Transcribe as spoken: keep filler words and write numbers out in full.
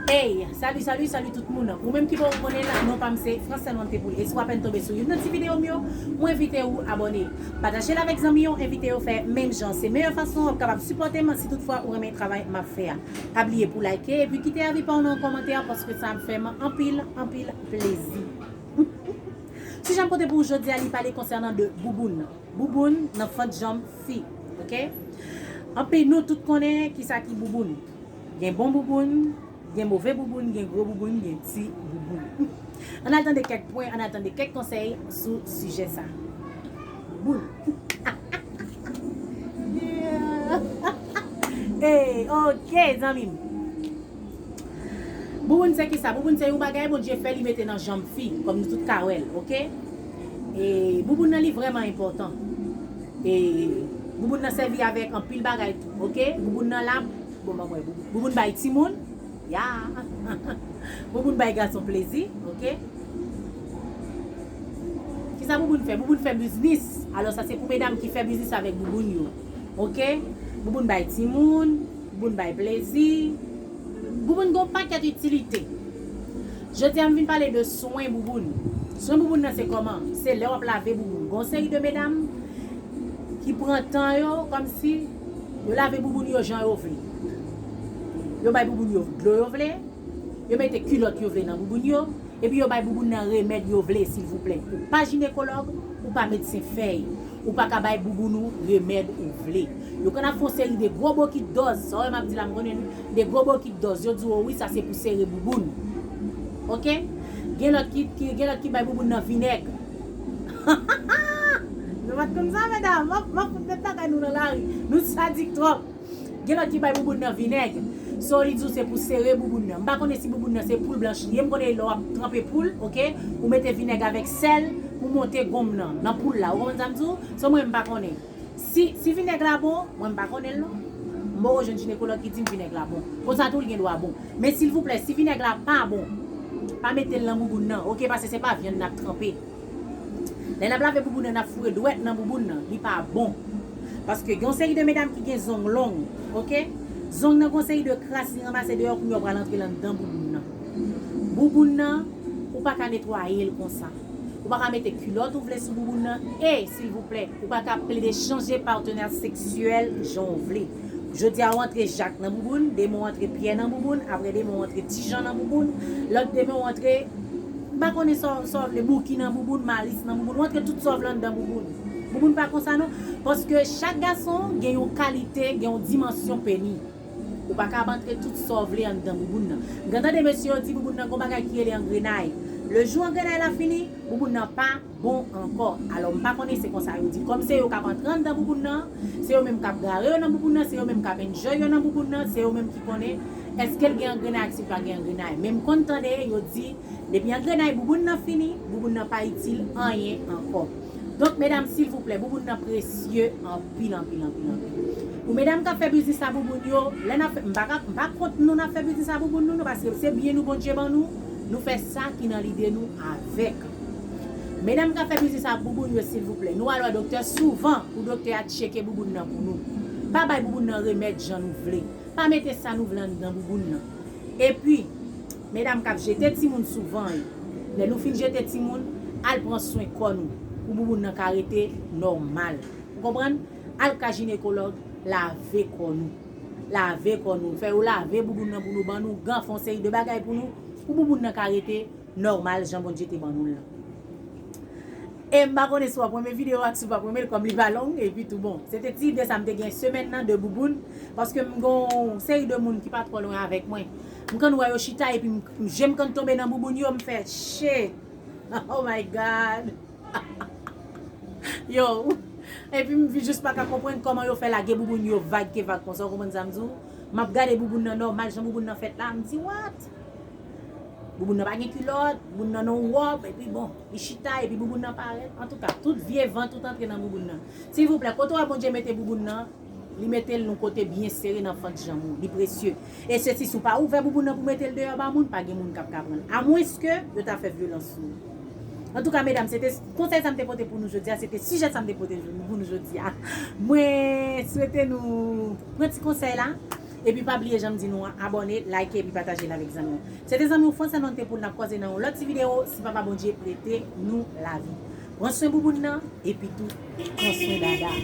Hey, salut, salut, salut tout moun. Ou menm ki poko konnen, non pa m se France Sèlman te poul. E si w apèn tonbe sou youn nan ti videyo m yo, mwen envite ou abòne. Pataje l avèk zanmi yo, envite yo fè menm jan. Se meyè fason w ap kapab sipòte m si toutfwa ou renmen travay m ap fè a. Pa bliye pou like epi kite avi pa w nan kòmantè a, paske sa ap fè m anpil, anpil plezi. Sijè m pote pou ou jodi a, li pale konsènan de bouboun. Bouboun nan fant janm fi, oke? Anpil nou tout konnen kisa ki bouboun. Gen bon bouboun, gen move bouboun, gen gwo bouboun, gen ti bouboun. Ann al tande kèk pwen, ann al tande kèk konsèy sou sijè sa. Bouboun. Yeah. Hey, oke, zanmi m. Bouboun se kisa? Bouboun se yon bagay Bondye fè, li mete nan janm fi, kòm nou tout ka wè l, oke? E bouboun nan, li vrèman enpòtan. E bouboun nan sèvi avèk anpil bagay tou, oke? Bouboun nan la, bon, ban mwen, bouboun, bouboun bay timoun, ya. Bouboun bay gason plezi, oke? Kisa bouboun fè? Bouboun fè biznis. Alò, sa se pou medam ki fè biznis avèk bouboun yo, oke? Bouboun bay timoun, bouboun bay plezi. Bouboun gen yon pakèt itilite. Jodi a, m vin pale de swen bouboun. Swen bouboun nan se kòman? Se lè w ap lave bouboun. Gen yon seri de medam ki pran tan yo, kòmsi yo lave bouboun yo jan yo vle. Yo bay bouboun yo dlo yo vle, yo mete kilòt yo vle nan bouboun yo, epi yo bay bouboun nan remèd yo vle, silvouplè. Ou pa jinekològ, ou pa medsen fèy. Ou pa ka bay bouboun ou remèd ou vle. Yo konn ap fè yon seri de gwo bokit dòz, sa w wè m ap di la, m konnen li, de gwo bokit dòz. Yo di w, o wi, sa se pou sere bouboun. Oke? Gen lòt ki, ki, gen lòt ki bay bouboun nan vinèg. Nou pa t konn sa, medam. M ap, m ap fout met lakay nou nan lari. Nou sadik twòp. Gen lòt ki bay bouboun nan vinèg. So, li di w se pou sere bouboun nan. M pa konnen si bouboun nan se poul blanch li ye. M konnen lè w ap tranpe poul, oke, ou mete vinèg avèk sèl pou monte gonm nan, nan poul la. Ou konprann sa m di w? So, mwen, m pa konnen. Si, si vinèg la bon, mwen, m pa konnen l non. M poko jwenn jinekològ ki di m vinèg la bon. Konsa tou, l gen dwa bon. Men silvouplè, si vinèg la pa bon, pa mete l nan bouboun nan, oke, paske se pa vyann n ap tranpe. Lè n ap lave bouboun nan, n ap foure dwèt nan bouboun nan, li pa bon. Paske gen yon seri de medam ki gen zong long, oke? Zong nan gen yon seri de kras li ranmase deyò, kounye a w pral antre l anndan bouboun nan. Bouboun nan, ou pa ka netwaye l konsa. Ou pa ka mete kilòt ou vle sou bouboun nan. E, silvouplè, ou pa ka plede chanje patenè seksyèl jan w vle. Jodi a, w antre Jak nan bouboun, demen w antre Pyè nan bouboun, apre demen w antre Tijan nan bouboun, lòt demen w antre, m pa konnen sa w, sa w vle, Bouki nan bouboun, Malis nan bouboun, w antre tout sa w vle anndan bouboun. Bouboun pa konsa non, paske chak gason gen yon kalite, gen yon dimansyon peni. Ou pa ka ap antre tout sa w vle anndan bouboun nan. M gen tande mesye yo di bouboun nan gon bagay ki rele angrenay. Lejou angrenay la fini, bouboun nan pa bon ankò. Alò, m pa konnen se konsa yo di. Kòm se yo k ap antre anndan bouboun nan, se yo menm k ap gare yo nan bouboun nan, se yo menm k ap enjoy yo nan bouboun nan, se yo menm ki konnen èske l gen angrenay ak si l pa gen angrenay. Men m konn tande yo di, depi angrenay bouboun nan fini, bouboun nan pa itil anyen ankò. Donk, medam, silvouplè, bouboun nan presye anpil, anpil, anpil, anpil. Pou medam k ap fè biznis a bouboun yo, lè n ap fè, m pa ka, m pa kont nou n ap fè biznis a bouboun nou, non, paske se byen nou Bondye ban nou, nou fè sa ki nan lide nou avèk. Medam k ap fè biznis a bouboun yo, silvouplè, nou al wè doktè souvan pou doktè a tcheke bouboun nan pou nou. Pa bay bouboun nan remèd jan nou vle. Pa mete sa nou vle anndan bouboun nan. Epi, medam k ap jete timoun souvan yo, lè nou fin jete timoun, al pran swen kò nou pou bouboun nan ka rete nòmal. Ou konprann? Al ka jinekològ, lave kò nou. Lave kò nou. Fè yo lave bouboun nan pou nou, ban nou gan, fè yon seri de bagay pou nou, pou bouboun nan ka rete nòmal jan Bondye te ban nou l lan. E m pa konnen si w ap renmen videyo a, si w p ap renmen l, kòm li pa long, epi tou bon. Se te ti ide sa m te gen semèn nan de bouboun, paske m gen yon seri de moun ki pa twò lwen avèk mwen. M konn wè yo chita, epi m, je m konn tonbe nan bouboun yo, m fè, shit. Oh my God. Yo. Epi m jis pa ka konprann kòman yo fè lage bouboun yo vag ke vag konsa, ou konprann sa m di w? M ap gade bouboun nan nòmal, jan bouboun nan fèt la, m di, what? Bouboun nan pa gen kilòt, bouboun nan nan wòb, epi bon, li chita, epi bouboun nan parèt. Antouka, tout vye van, tout antre nan bouboun nan. Silvouplè, kote w wè Bondye mete bouboun nan, li mete l yon kote byen sere nan fant janm ou, li presye. E se si, si w pa ouvè bouboun nan pou mete l deyò ba moun, pa gen moun k ap ka pran l. Amwenske yo ta fè vyolans sou ou. Antouka, medam, se te konsèy sa m te pote pou nou jodi a, se te sijè sa m te pote pou nou jodi a. Mwen swete nou pran ti konsèy la. Epi pa bliye jan m di nou an, abòne, like epi pataje l avèk zanmi w. Se te zanmi w Fransè Nonte pou n ap kwaze nan yon lòt ti videyo, si Papa Bondye prete nou lavi. Pran swen bouboun nan, epi tou, pran swen dada.